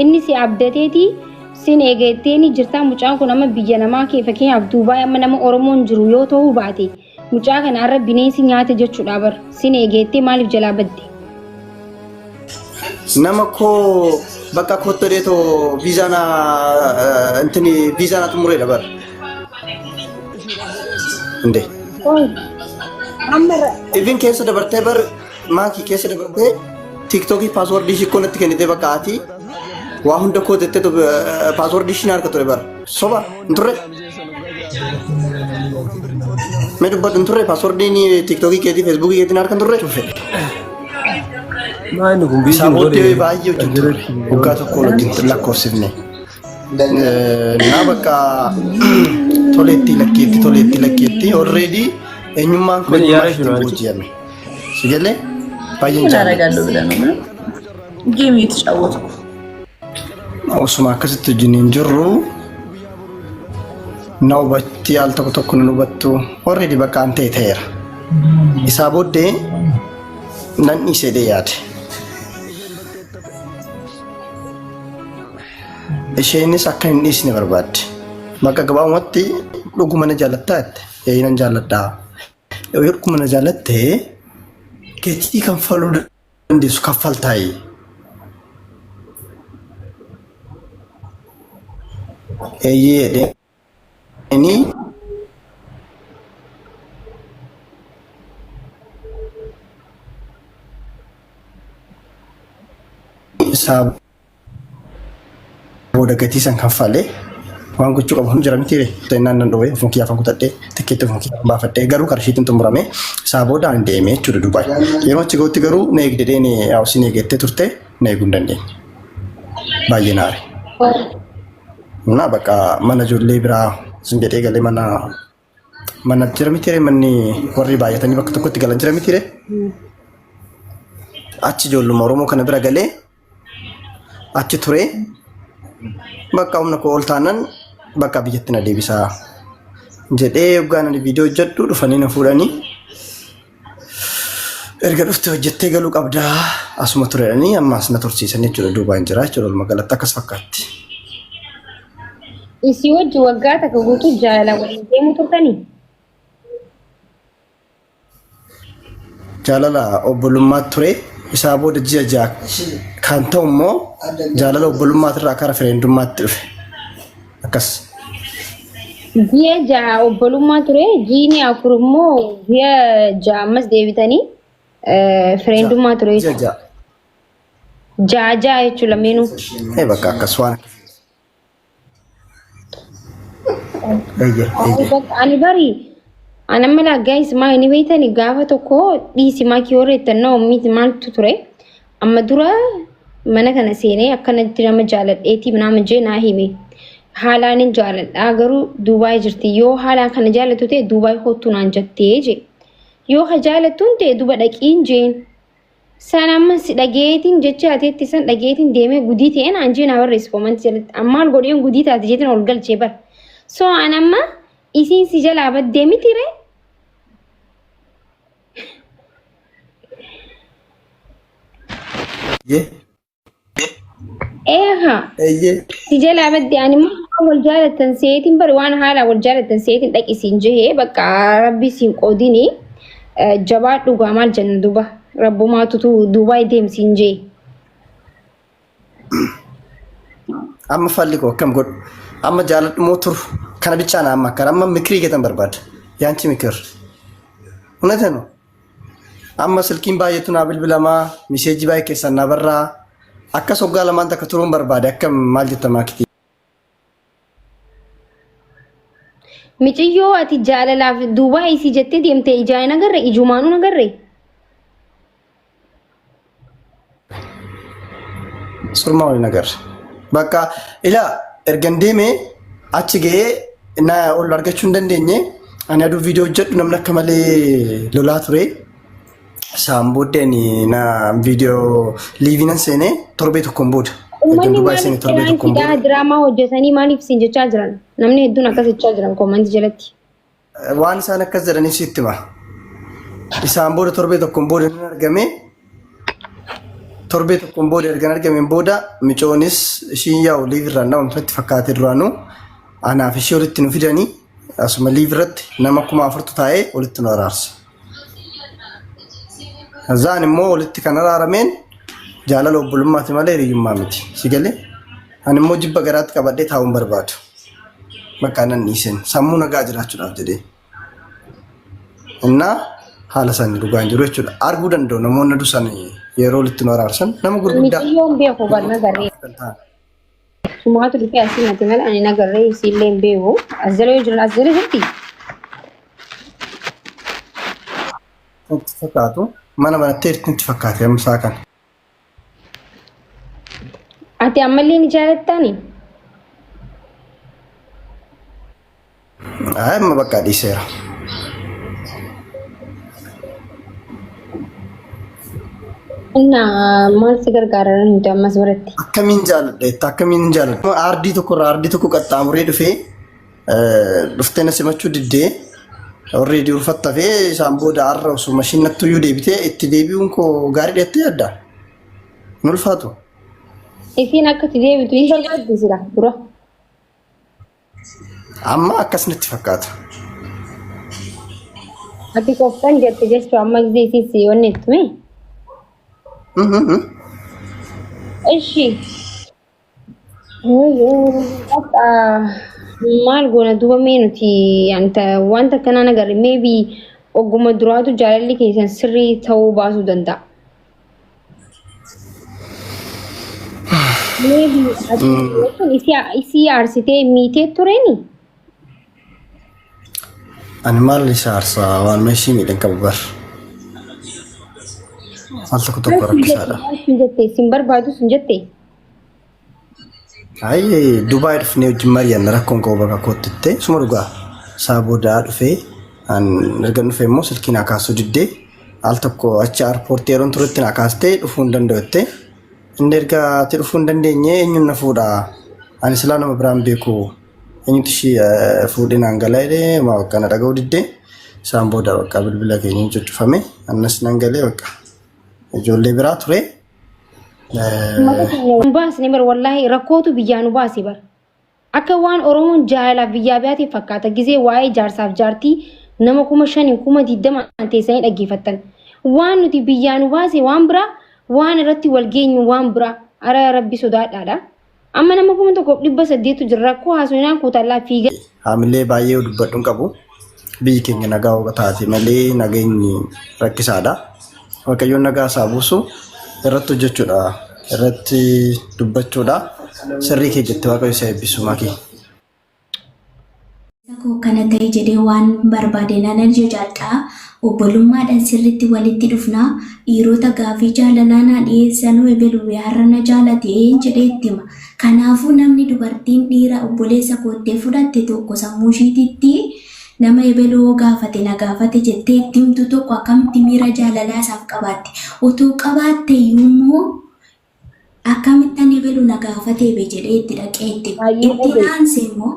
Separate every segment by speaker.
Speaker 1: Inni si abdateeti sin eegatteeni jirtaa. Mucaan kun amma biyya namaa kee, fakkeenyaaf Duubaay, amma nama Oromoon jiru yoo ta'uu baate, mucaa kana har'a bineensi nyaata jechuudha bar. Sin eegattee maaliif jalaa badde?
Speaker 2: Nama koo bakka kottu deetoo viizaa na intini viizaa na xumureedha bar. Inde.
Speaker 1: Amma
Speaker 2: Even keessa dabartee bar, maakii keessa dabartee tiiktookii paaswordii ishii koo natti kennitee, bakka ati waa hunda koo jettee paaswordii ishii na harka ture bar. Soba hin turre. Mee dubbadhu, hin turre paaswordiin tiiktookii keetii, feesbuukii keetii na harka hin turre.
Speaker 3: Maa inni kun
Speaker 2: Isaa
Speaker 3: biiziin
Speaker 2: booddee
Speaker 3: godhe
Speaker 2: baay'ee wajjin turre. Waggaa tokko wajjin lakkoofsifne. Naa bakka toleetti lakkeetti, toleetti lakkeetti, already eenyummaan koo
Speaker 3: ምን
Speaker 2: eenyummaa
Speaker 3: እያደረግሽ
Speaker 2: isheetiin
Speaker 3: ነው አንቺ?
Speaker 2: booji'ame. Si galee baay'een
Speaker 4: ምን
Speaker 2: jaalladha.
Speaker 4: አደርጋለሁ ብለህ ነው? ምንም ጌም እየተጫወትኩ።
Speaker 2: Osuma akkasitti wajjin hin jirru na hubatti, al tokko tokko nan hubattu, already bakka an ta'e ta'eera. Isaa booddee nan dhiisee yaade. Isheenis akka hin dhiisne barbaadde. Bakka gabaabumatti dhuguma na jaallattaa jette. Ee, nan jaalladhaa. Yoo dhuguma na jaallatte gatii kanfaluu dandeessu kaffaltaayi. Eeyyee jedheenii isaa booda gatii san kaffalee waan gochuu qabu hundi jira miti ree. Naan nan dhowwee ofuma kiyyaaf kutadhee, tikkeetti ofuma kiyyaaf baafadhee, garuu qarshiitiin xumurame. Isaa booda ani deemee jechuudha Dubaay. Yeroo achi gahutti garuu na eegdee haawusin eeggattee turte, na eeguu hin dandeenye. Baay'ee naare. Na bakka mana ijoollee biraa sin jedhee galee, mana jira miti ree, manni warri baay'atanii bakka tokkotti galan jira miti ree. Achi ijoolluma Oromoo kana bira galee achi ture, bakka humna koo ol taanan bakka biyyatti na deebisaa jedhee yoggaan ani viidiyoo hojjedhu dhufanii na fuudhanii, erga dhufte hojjettee galuu qabdaa, asuma turedhanii ammaas na tursiisan jechuudha. Duubaan jira jechuudha, walumaa galatti akkas fakkaatti.
Speaker 1: Isii wajji waggaa takka guutuu jaalala waliin deemuu turtanii?
Speaker 2: Jaalala obbolummaa ture. Isaa booda ji'a 6 kan ta'u immoo jaalala obbolummaa kara friendummaatti dhufe. Akkas.
Speaker 1: Ji'a 6 obbolummaa ture, jiini 4 immoo, ji'a 6 ammas deebitanii friendummaa ture
Speaker 2: Ji'a
Speaker 1: jechuudha.
Speaker 2: 6.
Speaker 1: 6 6 jechuudha lameenuu.
Speaker 2: Ee, bakka akkas waan. Eeyyee, eeyyee.
Speaker 1: Bakka ani bari ani amma laa guys, maa inni beektani, gaafa tokko dhiisi maakii horreettan na miti, maaltu ture? Amma dura mana kana seenee akkanatti nama jaaladheetii nama jee naa hime. Haalaan hin jaaladhaa, garuu Duubaay jirti. Yoo haalaan kana jaallattu ta'e Duubaay kottu naan jettee je. Yoo ka jaalattuun ta'e duba dhaqiin jeen. San amma si dhageetiin jecha ateetti san dhageetiin deemee gudii ta'e naan jee naa barreessi koomantii jalatti. Amma maal godheen gudii taate jeetiin ol galchee bara. So an amma isiin si jalaa baddee miti ree?
Speaker 2: Eeyyee.
Speaker 1: Eeha.
Speaker 2: Eeyyee.
Speaker 1: Si jalaa baddee, ani immoo waan wal jaalattan seetiin bari, waan haala wal jaalattan seetiin dhaqi siin jehee, bakka rabbi siin qoodini, jabaa dhugaa maal jenna duba, rabbumaatutu Duubaay deemsiin jee.
Speaker 2: Amma falli koo akkam godhu? Amma jaaladhu moo turu? Kana bichaa na amma akkana amma mikirii keetan barbaada. Yaanchi mikir. Hunatanu. Amma silkiin baay'eetu naa bilbilamaa, miseejii baay'ee keessan naa barraa. Akkas waggaa lamaan takka turuun barbaade, akkam, maal jetta maakitii?
Speaker 1: Miciyyoo ati jaalalaaf Duubaay isii jettee deemte ijaan hin agarre, ijumaanuu hin agarre.
Speaker 2: Surmaa waliin agarre. Bakka ilaa ergan deemee achi ga'ee na ol argachuu hin dandeenye. Ani aduu viidiyoo hojjedhu namni akka malee lolaa ture. Isaan booddeen na viidiyoo liivii nan seenee torbee tokkoon booda. Ergan
Speaker 1: Uummanni
Speaker 2: Dubaay seenee
Speaker 1: maaliif
Speaker 2: torbee tokkoon
Speaker 1: piraankiidha
Speaker 2: booda.
Speaker 1: diraamaa hojjetanii maaliif siin jechaa jiran? Namni hedduun akkas jechaa jiran koomantii jalatti.
Speaker 2: Waan isaan akkas jedhaniif sitti hima. Isaan booda torbee tokkoon booda nan argame. Torbee tokkoon booda ergan argameen booda micoonis ishiin yaa'u live irraan dhabamtu natti fakkaate duraanuu anaaf ishee walitti nu fidanii asuma live irratti nama 4000tu taa'ee walitti nu araarse. Kazaan immoo walitti kan araarameen jaalala obbolummaati malee hiriyyummaa miti. Si galee? Ani immoo jibba garaatti qabadhee taa'uun barbaadu. Bakka nan dhiiseen sammuu nagaa jiraachuudhaaf jedhee. Innaa haala sanii dhugaan jiru jechuudha. Arguu danda'u namoonni dusan yeroo walitti nu araarsan nama gurguddaa.
Speaker 1: Miciyyoon beeku bar nagarree.
Speaker 2: Kan ta'an.
Speaker 1: Sumaatu dhufee asii natti malee ani nagarree isiillee hin beeku. As jala yoo jiran as jala jirti.
Speaker 2: Natti fakkaatu mana banattee jirti natti fakkaate amma isaa kana.
Speaker 1: Ati ammallee ni jaalattaani?
Speaker 2: Ayi amma bakka dhiiseera.
Speaker 1: Inna maal si gargaara nuti ammas biratti?
Speaker 2: Akkamiin jaaladha jetta akkamiin jaaladha. Aardii tokko irraa aardii tokko qaxxaamuree dhufee dhuftee na simachuu diddee already ulfatta fee isaan booda har'a osoo mashiin nattu iyyuu deebitee itti deebi'uun koo gaarii dheettee yaadda. Hin ulfaatu.
Speaker 1: Isiin akka itti deebitu hin barbaaddu sila dura.
Speaker 2: Amma akkas natti fakkaata.
Speaker 1: Ati qoftan jette jechuu amma gisee isiin si wanni itti Ishi. Bakka maal goona duuba mee nuti anta wanta akkanaa nagarre maybe ogguma duraatu jaalalli keessan sirrii ta'uu baasuu danda'a. Maybe ati jechuun isii aarsitee miitee tureeni?
Speaker 2: Ani maal isa aarsaa waan meeshii miidhan qabu bar. Al tokko tokko rakkisaadha.
Speaker 1: Maal sin jette sin barbaadu sin jette?
Speaker 2: Ayi Dubaay dhufnee wajjin mari'anna rakkoon qabu bakka kootti itti suma dhugaa isaa boodaa dhufee an erga dhufee immoo silkii naa kaasuu diddee al tokko achi airpoortii yeroon turetti naa kaastee dhufuu hin danda'u jettee inni erga ati dhufuu hin dandeenye eenyuun na fuudha ani silaa nama biraan beeku eenyutu ishii fuudhee naan gala jedhee maa bakka na dhaga'uu diddee isaan booda bakka bilbila keenya hin cuccufame annas nan galee bakka ijoollee biraa ture.
Speaker 1: Uummata keenya nu baasne bar wallaahi rakkootu biyyaa nu baase bar. Akka waan Oromoon jaalalaaf biyyaa baate fakkaata gizee waa'ee jaarsaaf jaartii nama 5000 20,000 teessanii dhaggeeffattan. Waan nuti biyyaa nu baase waan biraa waan irratti wal geenyu waan biraa ara rabbi sodaadhaadha. Amma nama 1800tu jira rakkoo haasofnaan kuutallaa fiiga.
Speaker 2: Haamilee baay'ee dubbadhu hin qabu. Biyyi keenya nagaa hooqa taate malee nageenyi rakkisaadha. Waaqayyoon nagaa isaa buusu irratti hojjechuudha. Irratti dubbachuudha. Sirrii kee jette Waaqayyo isa eebbisu makii.
Speaker 3: Koo kana ta'e jedhee waan barbaade nan ajajadha. Obbolummaadhaan sirriitti walitti dhufna. Dhiirota gaaffii jaalalaa naa dhiyeessanuu ebelu har'a na jaalate jedhee itti hima. Kanaafuu namni dubartiin dhiira obboleessa koottee fudhatte tokko sammuu ishiititti nama ebelu hoo gaafate na gaafate jettee itti himtu tokko akkamitti miira jaalalaa isaaf qabaatti? Otoo qabaatte iyyuu immoo Akkamittan ebelu na gaafatee be jedhee itti dhaqee itti
Speaker 1: Baay'ee
Speaker 3: itti
Speaker 1: dhage.
Speaker 3: aansee immoo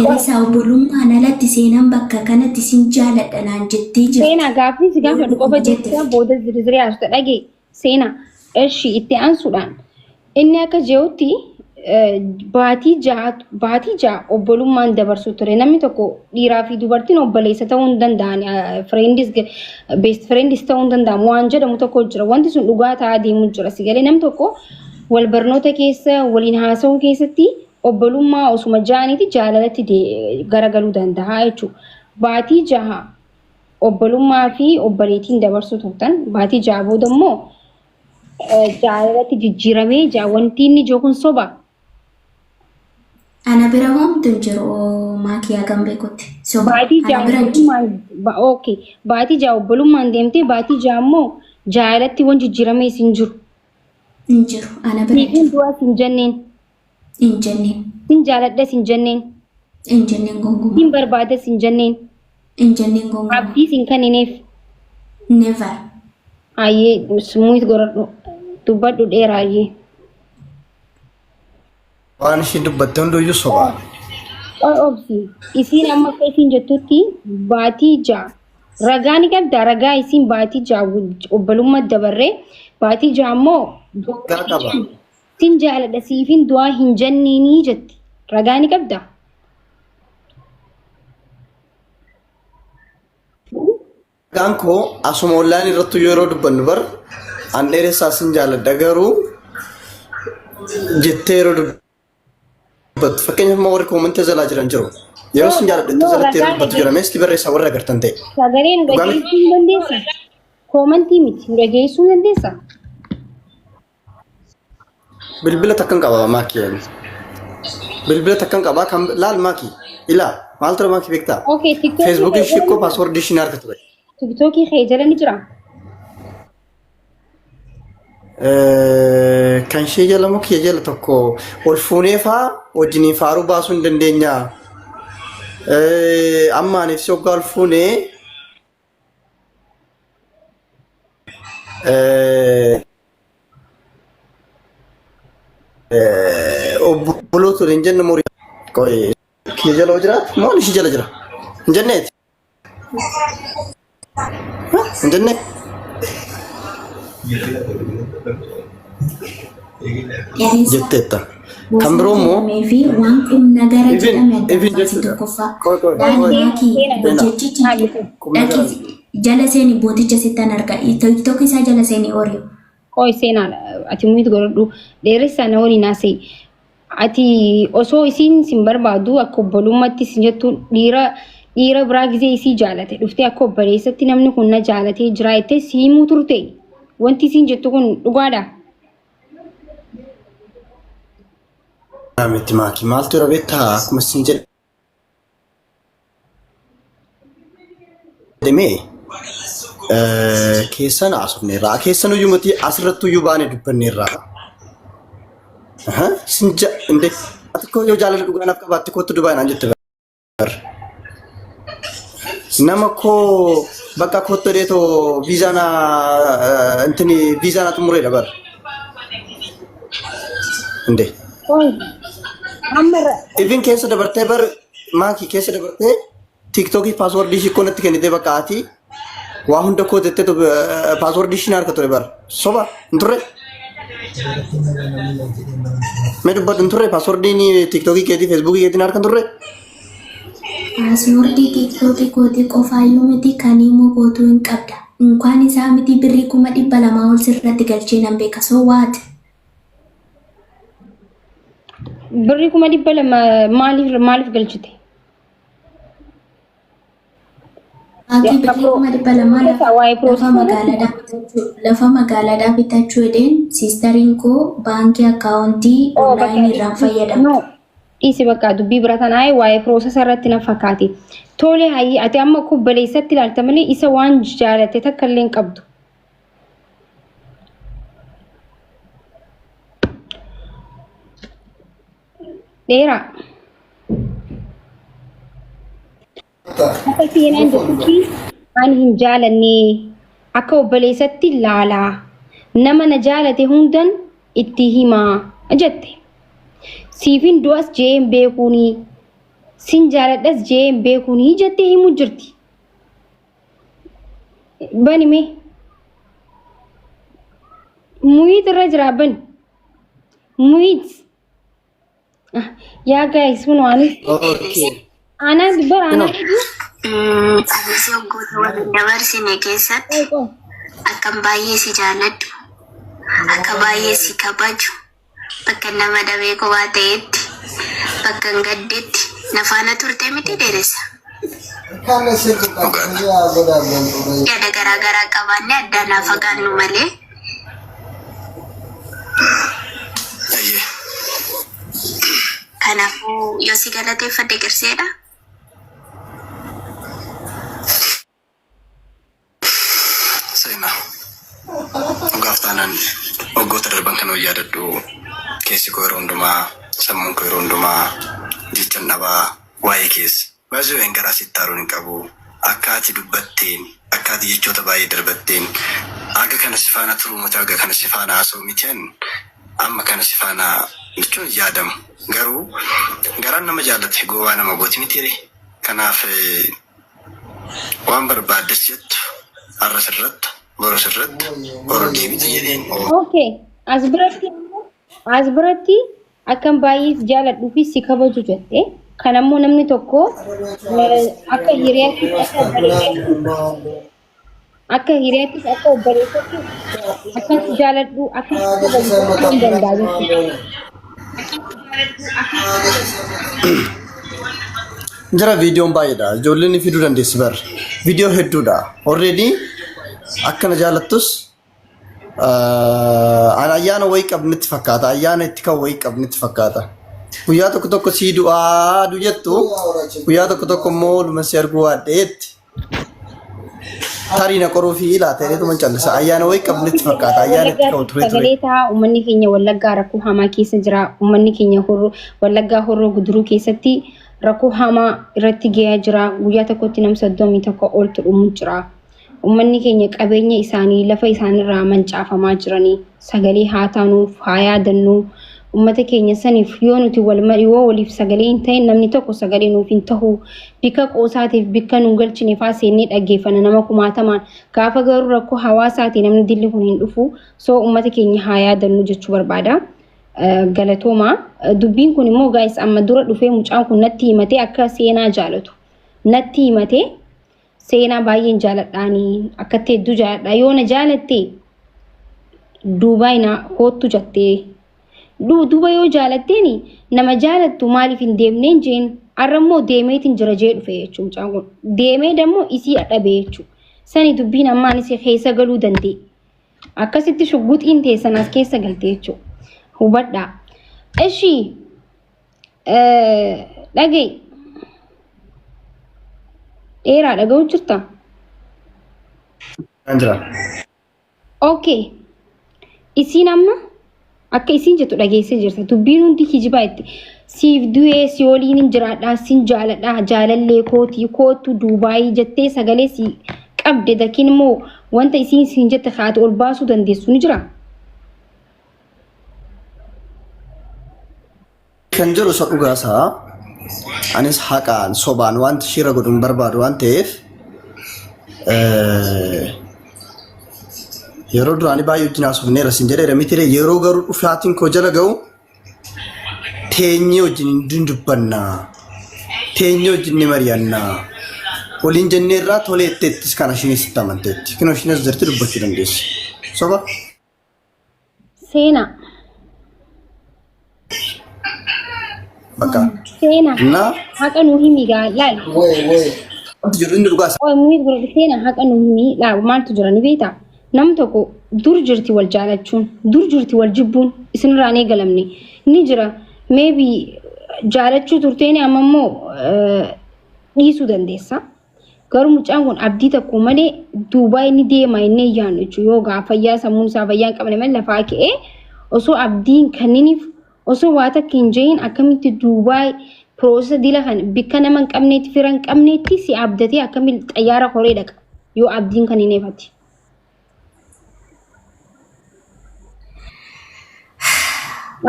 Speaker 3: Eresaa obbolummaan alatti seenaan bakka kanatti sin jaaladha naan jettee jirti.
Speaker 1: Seenaa gaaffii si
Speaker 3: Yoo
Speaker 1: gaafadhu
Speaker 3: dhuguma
Speaker 1: qofa
Speaker 3: jette
Speaker 1: jecha booda zirzirii haasofta dhagee seenaa eshi itti aansuudhaan inni akka jehutti baatii 6 obbolummaan dabarsu ture namni tokko dhiiraa fi dubartiin obboleessa ta'uu hin danda'an friendis best friendis ta'uu hin danda'amu waan jedhamu tokko jira wanti sun dhugaa ta'aa deemu jira si galee namni tokko wal barnoota keessa waliin haasa'uu keessatti obbolummaa osuma ja'aniiti jaalalatti garagaluu danda'a jechuudha. Baatii 6 obbolummaa fi obboleettiin dabarsuu turtan baatii 6 booda immoo jaalalatti jijjiiramee jaa wanti inni jiru kun soba.
Speaker 3: Ana bira homtu hin jiru maakiyaa kan beekutti. Soba.
Speaker 1: Baatii
Speaker 3: Ana
Speaker 1: 6
Speaker 3: bira hin jiru.
Speaker 1: obbolummaan okay baatii 6 obbolummaan deemtee baatii 6 immoo jaalalatti waan jijjiiramee hin jiru.
Speaker 3: Hin jiru. Ana bira hin
Speaker 1: Fiigiin
Speaker 3: jiru.
Speaker 1: du'as hin jenneen.
Speaker 3: Hin jenneen.
Speaker 1: Sin jaaladhas hin jenneen.
Speaker 3: Hin jenneen gonkumaa.
Speaker 1: Sin barbaadas hin jenneen.
Speaker 3: Hin jenneen gonkumaa.
Speaker 1: Abdiis hin kennineef.
Speaker 3: Never.
Speaker 1: Ayyee summuut godhadhu. Dubbadhu dheeraa ayyee.
Speaker 2: Waan ishiin dubbatte hunduyyuu sobaa.
Speaker 1: Ol obsi. Isiin amma akka isiin jettutti baatii 6 Ragaa ni qabdaa ragaa isiin baatii 6 obbolummaa dabarree baatii 6 immoo
Speaker 2: Ragaa qaba.
Speaker 1: Sin jaaladha siifin du'aa hin jenneenii jetti. Ragaa ni qabdaa?
Speaker 2: Ragaan koo asuma online irrattu yeroo dubbannu bar an dheeressaa sin jaaladha garuu jettee yeroo dubbattu fakkeenyaaf immoo warri koomentii jalaa jiran jiru. Yeroo sin jaaladha jettee
Speaker 1: No,
Speaker 2: jalatti yeroo
Speaker 1: ragaa
Speaker 2: dubbattu jira meesti barreessaa warra agartan ta'e.
Speaker 1: Sagalee nu
Speaker 2: Dhugaa miti.
Speaker 1: dhageessuu hin dandeessaa? Koomentii miti nu dhageessuu hin dandeessaa?
Speaker 2: Bilbila takkan qaba maakii. Bilbila takkan qaba kan laal maakii. Ilaa maal ture maakii beektaa?
Speaker 1: Okay, TikTokii
Speaker 2: Feesbuukii
Speaker 1: kee
Speaker 2: ishii
Speaker 1: jala
Speaker 2: koo
Speaker 1: ni jira.
Speaker 2: paaswordii ishii harka ture.
Speaker 1: TikTokii kee jala ni jira.
Speaker 2: Kan ishee jala moo kiyya jala tokko ol fuunee faa wajjiniin faaruu baasuu hin dandeenya. Amma aniif si hoggaa ol fuunee Obboloota hin jenne moo qoy kiyya jala hoo jiraatu moo ishii jala jira hin jenneeti hin jenne
Speaker 3: Dheeressa
Speaker 2: jetteetta. Kan
Speaker 3: bosona
Speaker 2: biroo immoo
Speaker 3: jedhamee fi waan qubnagara
Speaker 2: even
Speaker 3: jedhame addaan
Speaker 2: even
Speaker 3: baasi
Speaker 2: jechuudha.
Speaker 3: tokkoffaa.
Speaker 2: Qoy qoy
Speaker 3: Laal
Speaker 2: qoy
Speaker 3: maakii
Speaker 2: Seenaa
Speaker 3: jechichi
Speaker 2: qubnagara
Speaker 3: dhaqi jala seeni booticha sittan arga. Tokko isaa jala seeni oriyo.
Speaker 1: Qoy seenaa ati muyit godhadhu dheeressaa na waliin haasa'e. Ati osoo isiin sin barbaadu akka obbolummaatti sin jettu dhiira dhiira biraa gizee isii jaalate dhuftee akka obboleessatti namni kun na jaalatee jira jettee si himuu turte. Wanti isiin jettu kun dhugaadha.
Speaker 2: Miti maakii maaltu irra beektaa akkuma sin jedhe Demee keessan haasofneerra. Keessan iyyuu miti asirratti iyyuu baane dubbanneerra. Sin ja inde ati koo yoo jaalala dhugaa naaf qabaatte kootu Dubaay naan jette bar. Nama koo bakka kootu dheetoo viizaa na intini viizaa na xumureedha bar. Inde.
Speaker 1: Amma
Speaker 2: Even keessa dabartee bar maakii keessa dabartee tiiktookii paaswordii ishii koo natti kennitee bakka ati waa hunda koo jettee paaswordii ishii na harka ture bar soba hin turre. Mee dubbadhu hin turre paaswordiin tiiktookii keetii feesbuukii keetii na harka hin turre.
Speaker 3: Paaswoordii tiiktookii kootii qofaayyuu miti kan immoo kootuu hin qabda. Inkwaan isaa miti birrii 200,000 ol sirratti galchee nan beeka. So what?
Speaker 1: Birrii 200,000 maaliif galchite?
Speaker 3: Maatii birrii 200,000 lafa
Speaker 1: Waa'ee
Speaker 3: lafa
Speaker 1: piroosesii
Speaker 3: magaalaadhaa bitachuu lafa magaalaadhaa bitachuu jedheen siistariin koo baankii akkaawuntii
Speaker 1: Oo bakka
Speaker 3: onlaayinii irraan fayyadamte.
Speaker 1: No dhiisi bakka dubbii bira tanaa'e waa'ee piroosesa irratti na fakkaate. Tole hayyee ati amma kubbaleessatti ilaalta malee isa waan jaalatte takka illee hin qabdu. Dheeraa. Akka seenaan jettutti ani hin jaalanne akka obboleessatti laalaa nama na jaalate hundan itti himaa jette. Siifin du'as jee hin beekuuni sin jaaladhas jee hin beekuuni jettee himuu jirti. Bani mee. Muyiit irra jira bani. Muyiit. Yaa guys kun anis
Speaker 2: Okay.
Speaker 1: anaa dubara anaa
Speaker 5: Anis waggoota waliin dabarsine keessatti akkan baay'ee si jaaladhu, akka baay'ee si kabaju, bakka nama dhabee kophaa ta'etti, bakka hin gaddetti na faana turte miti dheeressa. Yaada garaa garaa qabaannee addaan haa fagaannu malee
Speaker 2: Ayyee.
Speaker 5: Kanaafuu yoo si galateeffadhe qirseedha.
Speaker 2: Seenaa. Dhugaaf taanaan waggoota darban kan hojii yaadadhu keessi koo yeroo hundumaa sammuun koo yeroo hundumaa jechan dhabaa waa'ee keessa. Baay'ee garaa sitti aaruun hin qabu. Akka ati dubbatteen, akka ati jechoota baay'ee darbatteen, haga kana si faana turuu miti, haga kana si faana haasa'u miti an amma kana si faana jechuun hin yaadamu. Garuu garaan nama jaallate gowwaa nama gooti miti ree. Kanaaf Waan barbaaddes jettu har'a sirratta, boru sirratta, boru deebita jedheen.
Speaker 1: Okay. As biratti as biratti akkan baay'ee si jaaladhuu fi si kabaju jette. Kan ammoo namni tokko akka hiriyaattis akka obboleessaatti akka hiriyaattis akka obboleessaatti akkan si jaaladhu akka si kabaju gochuu hin danda'a jechuudha.
Speaker 2: Jira viidiyoon baay'eedha. Ijoolleen ni fiduu dandeessi bar. Viidiyoo hedduudha. Already akka na jaalattus an ayyaana wayii qabnitti fakkaata. Ayyaana itti kan wayii qabnitti fakkaata. Guyyaa tokko tokko sii du'aa du jettu guyyaa tokko tokko immoo oluma si arguu waadheetti. Tarii na qoruu fi laata jedheetuma callisa. Ayyaana wayii qabnitti fakkaata. Ayyaana itti ka'u ture ture.
Speaker 1: Sagalee ta'a uummanni keenya Wallaggaa rakkoo hamaa keessa jira. Uummanni keenya horroo Wallaggaa horroo guduruu keessatti rakkoo hamaa irratti gahaa jira. Guyyaa tokkotti nam 31 oltu dhumu jira. Uummanni keenya qabeenya isaanii lafa isaanirraa mancaafamaa jiranii sagalee haa taanuuf haa yaadannu. Uummata keenya saniif yoo nuti wal yoo waliif sagalee hin ta'in namni tokko sagalee nuuf hin tahu. Bikka qoosaatiif bikka nu galchine faa seennee dhaggeeffanna nama kumaatamaan. Gaafa garuu rakkoo hawaasaati namni dilli kun hin dhufu. So uummata keenya haa yaadannu jechuu barbaada. Galatooma. Dubbiin kun immoo guys amma dura dhufee mucaan kun natti himatee akka seenaa jaalatu. Natti himatee Seenaa baay'een jaaladhaani akkatti hedduu jaaladha yoo na jaalatte Duubaay na koottu jettee duuba yoo jaalatteeni nama jaalattu maaliif hin deemneen jeen har'a immoo deemeetiin jira jee dhufe jechuun mucaan kun deemee dammoo isii dhabe jechuudha. Sani dubbiin ammaan isii keessa galuu danda'e. Akkasitti shugguxiin teessan as keessa galte jechuudha. Hubadhaa. Ishii Dhaga'i. Dheeraa dhaga'u jirta?
Speaker 2: Kan jira.
Speaker 1: Okay. Isiin amma akka isiin jettu dhageessee jirta. Dubbiin hundi kijibaa itti. Siif du'ee si waliin hin jiraadhaa, sin jaaladhaa, jaalallee kootii, koottu Duubaayii jettee sagalee si qabde dakiin immoo wanta isiin siin jette kaate ol baasuu dandeessu ni jira.
Speaker 2: Kan jedhu isa dhugaa isaa anis haqaan sobaan wanti ishiirra godhu hin barbaadu waan ta'eef yeroo duraanii baay'ee wajjin haasofneera sin jedheera miti yeroo garuu dhufaatiin koo jala ga'u teenyee wajjin hin dubbanna teenyee wajjin ni mari'anna waliin jenneerraa tolee jetteettis kana ishiinis itti amanteetti kinoo ishiinis jirti dubbachuu dandeessi soba.
Speaker 1: Seenaa.
Speaker 2: Bakka.
Speaker 1: Seenaa.
Speaker 2: Na
Speaker 1: Haqa nuu himi gaa laal.
Speaker 2: wanti jiru inni dhugaa
Speaker 1: Qoy muhiit godhadhu seenaa haqa nuu himi laal maaltu jira ni beektaa? Nam tokko dur jirti wal jaalachuun dur jirti wal jibbuun isinirraa hin eegalamne ni jira maybe jaalachuu turteeni amma immoo dhiisuu dandeessa. Garuu mucaan kun abdii tokko malee Duubaay ni deema inni hin yaadnu jechuudha. Yoo gaa fayyaa sammuun isaa fayyaa hin qabne malee lafaa ka'ee osoo abdii hin kenniniif osoo waa takka hin jehin akkamitti Duubaay piroosesa dila kan bikka nama hin qabneetti fira hin qabneetti si abdatee akkamitti xayyaara koree dhaqa yoo abdiin kan hin eefati.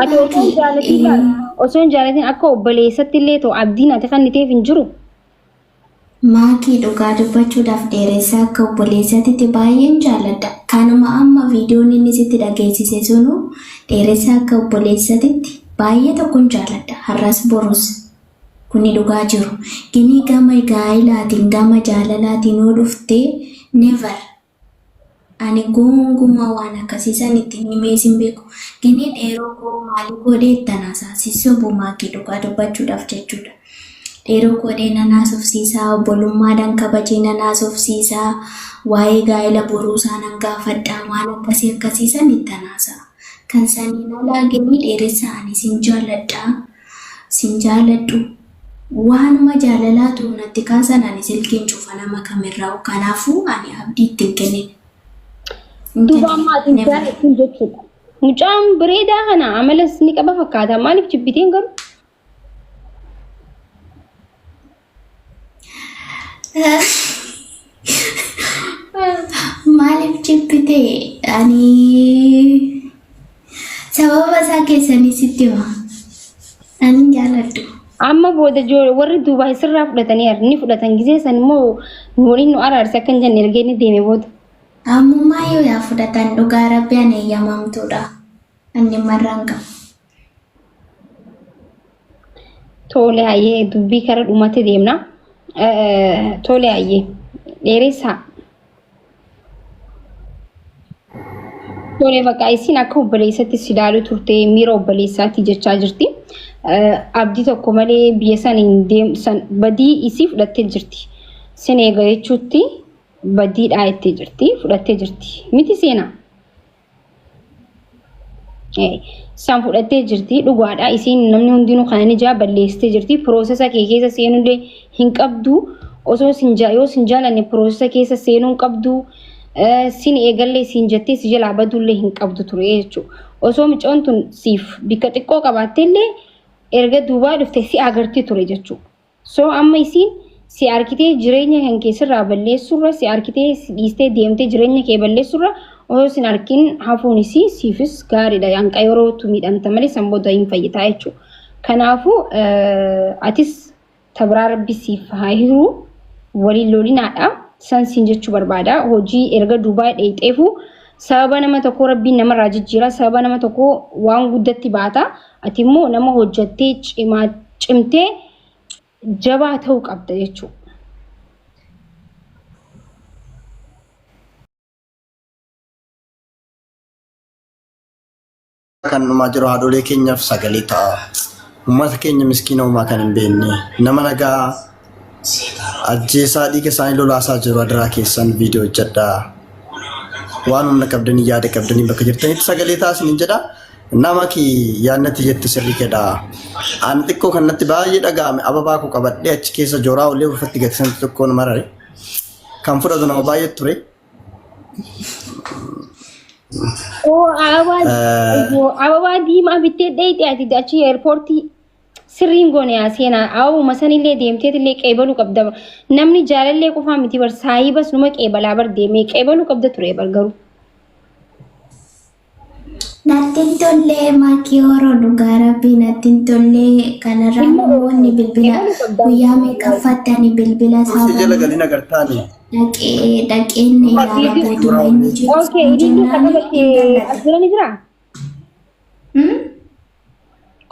Speaker 1: Ati osoo hin jaalatin laal osoo hin jaalatin akka obboleessatti illee ta'u abdiin ati kenniteef hin jiru.
Speaker 3: Maakii dhugaa dubbachuudhaaf dheeressaa akka obboleessatitti baay'een jaalladha. Kanuma amma viidiyoon inni sitti dhageessise sunu dheeressaa akka obboleessatitti baay'ee tokkon jaalladha. Har'as borus. Kuni dhugaa jiru. Gini gama gaa'ilaatiin gama jaalalaatiin yoo dhufte never Ani gonkumaa waan akkasii san itti hin himees hin beeku. Gini dheeroo koo maalii godhee itti anaasaa si sobu maakii dhugaa dubbachuudhaaf jechuudha. Dheeroo koo dhee nan haasofsiisaa, obbolummaadhaan kabajee nan haasofsiisaa, waa'ee gaa'ela boruusaa nan gaafadha, waan akkasii akkasii san itti anaasaa. Kan saniin alaa gini dheeressaa ani sin jaaladha, sin jaaladhu. Waanuma jaalalaatu natti kaasan ani silkiin cufa nama kamirraa'u kanaafuu ani abdii itti hin kennine. Hin
Speaker 1: Duuba
Speaker 3: kennine.
Speaker 1: amma ati hin
Speaker 3: Never.
Speaker 1: jaalattu jechuudha. Mucaan bareedaa kana amalas ni qaba fakkaata. Maaliif jibbiteen garuu?
Speaker 3: Maaliif jibbite ani sababa isaa keessanii sitti hima. Ani hin jaaladhu.
Speaker 1: Amma booda warri Duubaay sirraa fudhatanii ni fudhatan gisee san immoo nu waliin nu araarse akka hin jenne erga inni deeme booda.
Speaker 3: Ammumaa yoo yaa fudhatan dhugaa rabbi ani eeyyamamtuudha. Ani marraan qabu.
Speaker 1: Tole hayyee dubbii kara dhumatti deemna. Tole hayyee dheeressaa. Tole bakka isin akka obboleessatti si ilaaluu turte miira obboleessaatti jechaa jirti. Abdii tokko malee biyya san hin deem san badii isii fudhattee jirti. Sin eega jechuutti badiidhaa jettee jirti fudhattee jirti. Miti seenaa. San fudhattee jirti dhugaadha. Isiin namni hundinuu kana ni jaa balleessitee jirti. Piroosesa kee keessa seenullee hin qabdu. Osoo sin yoo sin jaalanne piroosesa keessa seenuu hin qabdu. Sin eegallee siin jettee si jalaa baduullee hin qabdu ture jechuudha. Osoo mucoon tun siif bikka xiqqoo qabaattellee erga duubaa dhufte si agarti ture jechuudha. So amma isiin si arkitee jireenya kan kee sirraa balleessurra si arkitee si dhiistee deemtee jireenya kee balleessurra osoo sin arkin hafuun isii siifis gaariidha. Hanqa yerootu miidhamta malee san booda hin fayyitaa jechuudha. Kanaafuu atis tabraa rabbi siif haa hiru waliin lolinaadha. San siin jechuu barbaada. Hojii erga Dubaay dheeyxeefu sababa nama tokkoo rabbiin namarraa jijjiira. Sababa nama tokkoo waan guddatti baata. Ati immoo nama hojjattee cimaa cimtee jabaa ta'uu qabda jechuudha.
Speaker 2: Kan dhumaa jiru haadholee keenyaaf sagalee ta'a. Uummata keenya miskiina uumaa kan hin beekne nama nagaa ajjeesaa dhiiga isaanii lolaasaa jiru adaraa keessan viidiyoo hojjedhaa. Waan humna qabdanii yaada qabdanii bakka jirtanitti sagalee ta'a isiniin jedha. Nama ki yaadnatti jette sirrii kedha. Ani xiqqoo kan natti baay'ee dhaga'ame ababaa koo qabadhee achi keessa jooraa olee ulfatti gati sanatti xiqqoo na marare. Kan fudhatu nama baay'ee ture.
Speaker 1: Oo ababaa diimaa bittee dheeyxee ati achi eerpoortii sirriin goone yaa seenaa ababuma sanillee deemteetillee qeebaluu qabda. Namni jaalallee qofaa miti bar saayibas numa qeebalaa bar deemee qeebaluu qabda ture bar garuu.
Speaker 3: Natti hin tollee maakii horoo dhugaa rabbii natti hin tollee kanarraa namoonni bilbila guyyaa meeqaffaatti ani bilbila isaa
Speaker 2: Kursi jala
Speaker 3: banee
Speaker 2: galin agartaani.
Speaker 3: dhaqee dhaqeen ilaala bootuma inni jiru
Speaker 1: Okay, ililli
Speaker 3: jennaan
Speaker 1: sababa
Speaker 3: hin
Speaker 1: kee
Speaker 3: dallate.
Speaker 1: as bira ni jiraa?
Speaker 3: Hmm?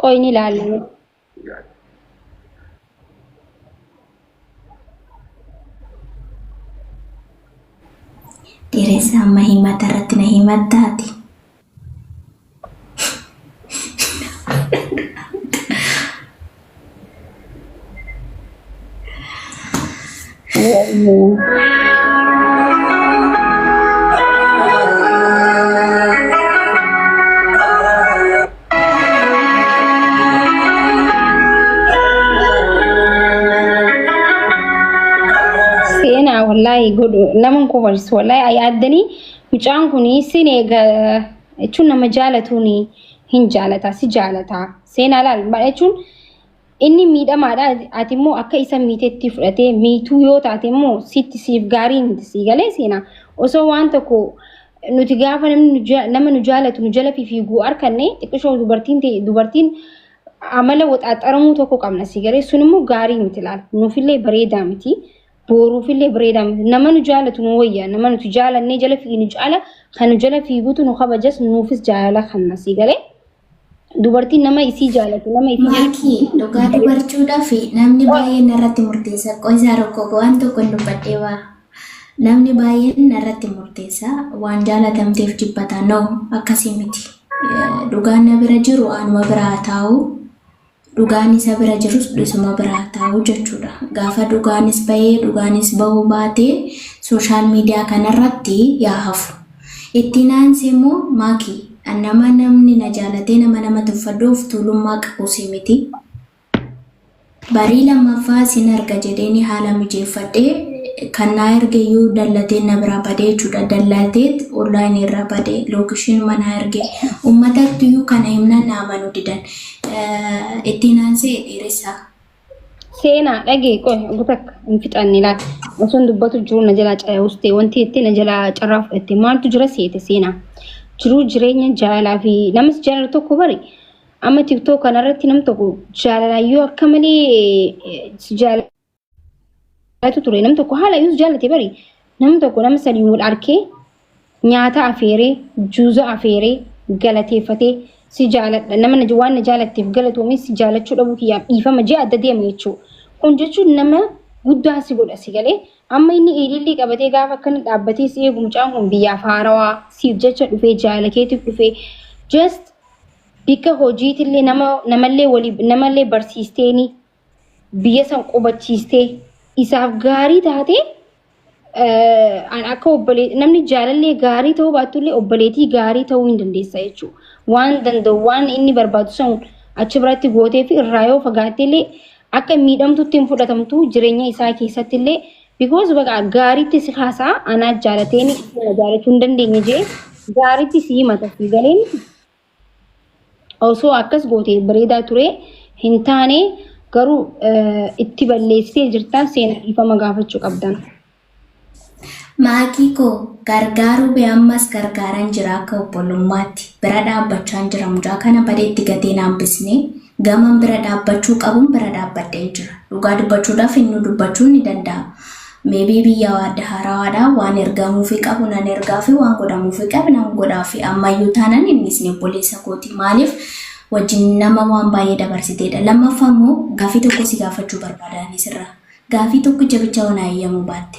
Speaker 1: Qoy ni ilaalla.
Speaker 3: Dheeressa amma himata irratti na himattaati.
Speaker 1: Seenaa wallaahi godhu nama hin kofalchisu wallaahi yaaddanii mucaan kun sin eega jechuun nama jaalatuun hin jaalata si jaalata seenaa laal jechuun inni miidhamaadha ati immoo akka isa miitetti fudhatee miituu yoo taate immoo sitti siif gaarii miti sii galee seenaa osoo waan tokko nuti gaafa namni nama nu jaalatu nu jala fiiguu arkanne xiqqishoo dubartiin ta'e dubartiin amala waxaaxaramuu tokko qabna sii galee sun immoo gaarii miti laal nuufillee bareedaa miti booruufillee bareedaa miti nama nu jaalatu nu wayya nama nuti jaalannee jala fiignu caala kan nu jala fiigutu nu kabajas nuufis jaalala kanna sii galee dubartiin nama isii jaalatu nama isii jala
Speaker 3: Maakii dhugaa dubarchuudhaaf namni baay'een narratti murteessa. Qoisaa rakkoo waan tokko hin dubbadhee waa. Namni baay'een narratti murteessa. Waan jaalatamteef jibbata. No akkasii miti. Dhugaan na bira jiru anuma bira haa taa'u. Dhugaan isa bira jirus isuma bira haa taa'u jechuudha. Gaafa dhugaanis bahee dhugaanis bahuu baatee sooshaal miidiyaa kanarratti yaa hafu. Ittiin aansee immoo maakii nama namni na jaalatee nama nama tuffadhu of tuulummaa qabus miti. Barii lammaffaa sin arga jedheeni haala mijeeffadhee kan naa erge iyyuu dallatee na biraa badee jechuudha. Dallateet onlaayinii irraa badee lookeeshinuma naa erge. Uummatatti iyyuu kana himnaan na amanuu didan. Ittiin aansee dheeressaa.
Speaker 1: Seenaa dhagee qoy ogu takka hin fixanne laal osoon dubbatu jiru na jalaa cayawuste wanti jettee na jalaa carraa fudhatte maaltu jira seete seenaa jiruu jireenya jaalalaa fi namas jaalala tokko bari Amma TikTok kanarratti nam tokko jaalalaan yoo akka malee si jaalatu ture nam tokko haala iyyuu si jaalate bari nam tokko nama sadiin wal arkee nyaata afeeree juuza afeeree galateeffatee si jaaladha nama na waan na jaalatteef galatoomee si jaalachuu dhabuu kiyyaaf dhiifama jee adda deema jechuudha. Kun jechuun nama guddaa si godha si galee amma inni ilillii qabatee gaafa akkana dhaabbatee si eegu mucaan kun biyyaaf haarawaa siif jecha dhufee jaala keetiif dhufee just bikka hojiitillee nama namallee walii namallee barsiisteeni biyya san qubachiistee isaaf gaarii taatee an akka obbolee namni jaalallee gaarii ta'uu baattullee obboleetii gaarii ta'uu hin dandeessa jechuudha. Waan danda'u waan inni barbaadu san achi biratti gootee fi irraa yoo fagaatte illee akka miidhamtutti hin fudhatamtu jireenya isaa keessatti illee because baqa gaariitti si haasaa anaa jaalateen na jaalachuu hin dandeenye jee gaariitti si himata si galeen osoo akkas goote bareedaa ture hin taane garuu itti balleessitee jirta seena dhiifama gaafachuu qabdan.
Speaker 3: Maakii koo gargaaruu bee ammas gargaaraan jira akka obbolummaatti bira dhaabbachaan jira mucaa kana badeetti gatee naan bisne gaman bira dhaabbachuu qabuun bira dhaabbadheen jira. Dhugaa dubbachuudhaaf inni dubbachuun ni danda'a. Maybe biyya adda haarawaadha waan ergamuufi qabu nan ergaafi waan godhamuufi qabu nan godhaafi ammayyuu taanan innis ni obboleessa kooti. Maaliif wajjin nama waan baay'ee dabarsiteedha. Lammaffaa immoo gaafii tokko si gaafachuu barbaada anis irraa. Gaafii tokkicha bicha waan eeyyamuu baatte.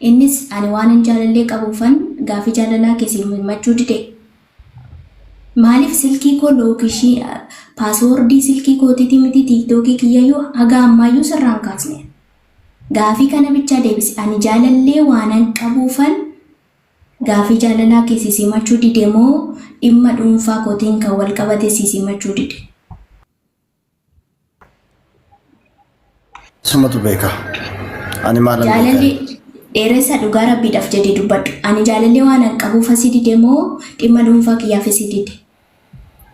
Speaker 3: Innis ani waan hin jaalallee qabuufan gaafii jaalalaa kee siif himachuu dide. Maaliif silkii koo lookishii paaswoordii silkii kootiitii miti tiiktookii kiyyayyuu haga ammaayyuu sirraan kaasne. Gaafii kana bichaa deebisi. Ani jaalallee waanan qabuufan gaafii jaalalaa kee si simachuu dide moo dhimma dhuunfaa kootiin kan wal qabate si simachuu dide?
Speaker 2: Sumatu beeka. Ani maalan beeka?
Speaker 3: Jaalalli dheeressa dhugaa rabbiidhaaf jedhee dubbadhu. Ani jaalallee waanan qabuuf si dide moo dhimma dhuunfaa kiyyaaf si dide?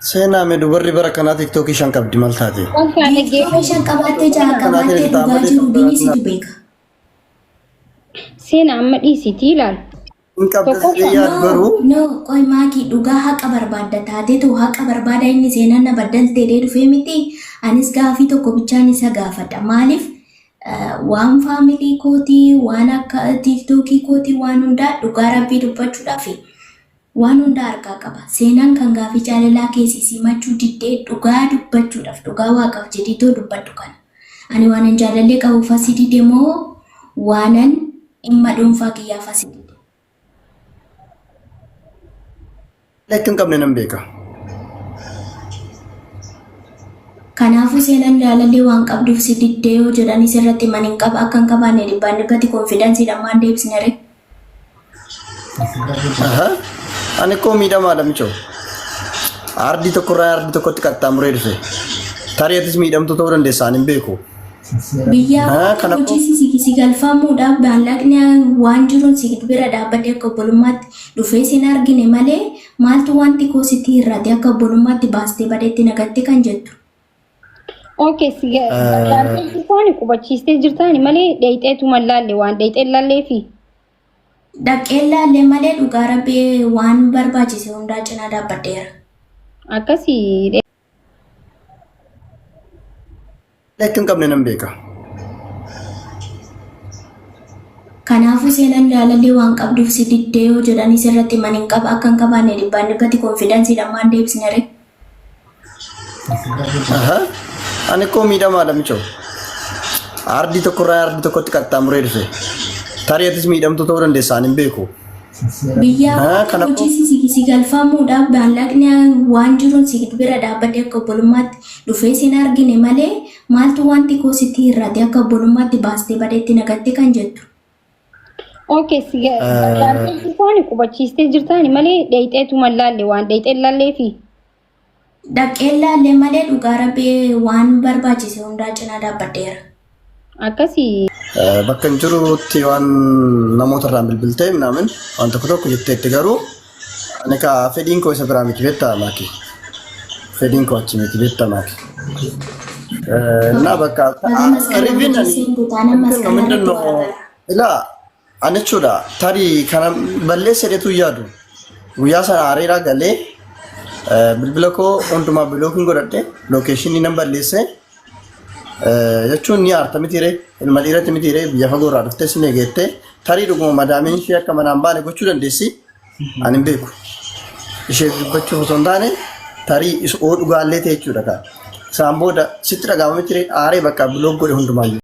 Speaker 2: Seenaa mee dubarri bara kanaa tiktookii shan qabdi maal taate?
Speaker 1: Wanta
Speaker 3: Tiiktookii
Speaker 1: dhaggeeffatu
Speaker 3: shan qabaattee ja'a qabaattee dhugaa jiru bini situ beeka.
Speaker 1: Seena amma dhiisitii ilaal.
Speaker 2: Hin qabda
Speaker 1: Tokkoffaa.
Speaker 2: jedhee yaadu
Speaker 3: No,
Speaker 2: garuu
Speaker 3: no, qoy maakii dhugaa haqa barbaadda taateetu haqa barbaada inni seenaan na baddaltee dhufee miti. Anis gaafii tokko bichaan isa gaafadha. Maaliif waan faamilii kootii, waan akka tiiktookii kootii, waan hundaa dhugaa rabbii dubbachuudhaaf waan hundaa harkaa qaba. Seenaan kan gaafii jaalalaa keessi simachuu diddee dhugaa dubbachuudhaaf dhugaa waaqaaf jedhiitoo dubbadhu kana. Ani waanan jaalallee qabuuf asii dide moo waanan dhimma dhuunfaa kiyyaaf asii dide?
Speaker 2: Akka hin qabne nan beeka.
Speaker 3: Kanaafuu seenaan jaalallee waan qabduuf si diddee yoo jedhanis irratti man hin qaba akka hin qabaanne dhibbaan dhibbatti konfidansiidhaan maan deebisne ree?
Speaker 2: Aha. Ani koo miidhamaadha michoo. Ardii tokkorraa ardii tokkotti qaxxaamuree dhufe. Tarii atis miidhamtuu ta'uu dandeessa ani hin beeku.
Speaker 3: Biyyaa
Speaker 2: Ah, kana koo
Speaker 3: hojii si si galfamuudhaaf maallaqni waan jiruun si bira dhaabbadhe akka obbolummaatti dhufee sin argine malee maaltu wanti koo sitti hir'ate akka obbolummaatti baastee badeetti nagatte kan jettu.
Speaker 1: Okay, si gargaartee jirtaani qubachiistee jirtaani malee dheeyxeetuma laalle waan dheeyxee laalleefi.
Speaker 3: Dhaqeen laallee malee dhugaa rabbii waan barbaachise hundaa cinaa dhaabbadheera.
Speaker 1: Akkasii
Speaker 2: Akka hin qabne nan beeka.
Speaker 3: Kanaafuu seenaan jaalallee waan qabduuf si diddee yoo jedhanis irratti man hin qaba akka hin qabaanne dhibbaan dhibbatti konfidansiidhaan maan deebisne ree?
Speaker 2: Aha. Ani koo miidhamaadha michoo. Ardii tokkorraa ardii tokkotti qaxxaamuree dhufe. Tarii atis miidhamtuu ta'uu dandeessa ani hin beeku.
Speaker 3: Biyyaa
Speaker 2: Ah, kana koo
Speaker 3: hojii si si galfamuudhaaf maallaqni waan jiruun si bira dhaabbadhe akka obbolummaatti dhufee sin argine malee maaltu wanti koo sitti hir'ate akka obbolummaatti baastee badeetti nagatte kan jettu.
Speaker 1: Okay, si gargaartee jirtaani qubachiistee jirtaani malee dheeyxeetuma laalle waan dheeyxee laalleefi.
Speaker 3: Dhaqeen laallee malee dhugaa rabbii waan barbaachise hundaa cinaa dhaabbadheera.
Speaker 1: Akkasii
Speaker 2: Bakka hin jirutti waan namoota irraan bilbiltee minaamin waan tokko tokko jetteetti garuu ani kaa fedhiin koo isa biraa miti beektaa maaki. Fedhiin koo achi miti beektaa maaki. እና በቃ
Speaker 3: Baga masqala
Speaker 2: ሪቪን
Speaker 3: hojii seentu taanaan masqala
Speaker 2: ምንድን
Speaker 3: irratti
Speaker 2: ነው
Speaker 3: wal agarra.
Speaker 2: ilaa ani jechuudha tarii kana balleessa jedhetu yaadu guyyaa sana hariiraa galee Bilbila koo hundumaa blockiin godhadhe, locationii nan balleesse jechuun ni aarta mitiire, ilma dhiiratti mitiire, biyya fagoo irraa dhuftee sin eegeette, tarii dhuguma madaamiin ishee akka manaan baane gochuu dandeessi. Ani hin beeku. Isheef dubbachuuf osoo hin taane, tarii oo dhugaallee ta'e jechuudha kaa. Isaan booda sitti dhaga'ama mitiire, aaree bakka block godhe hundumaayyuu.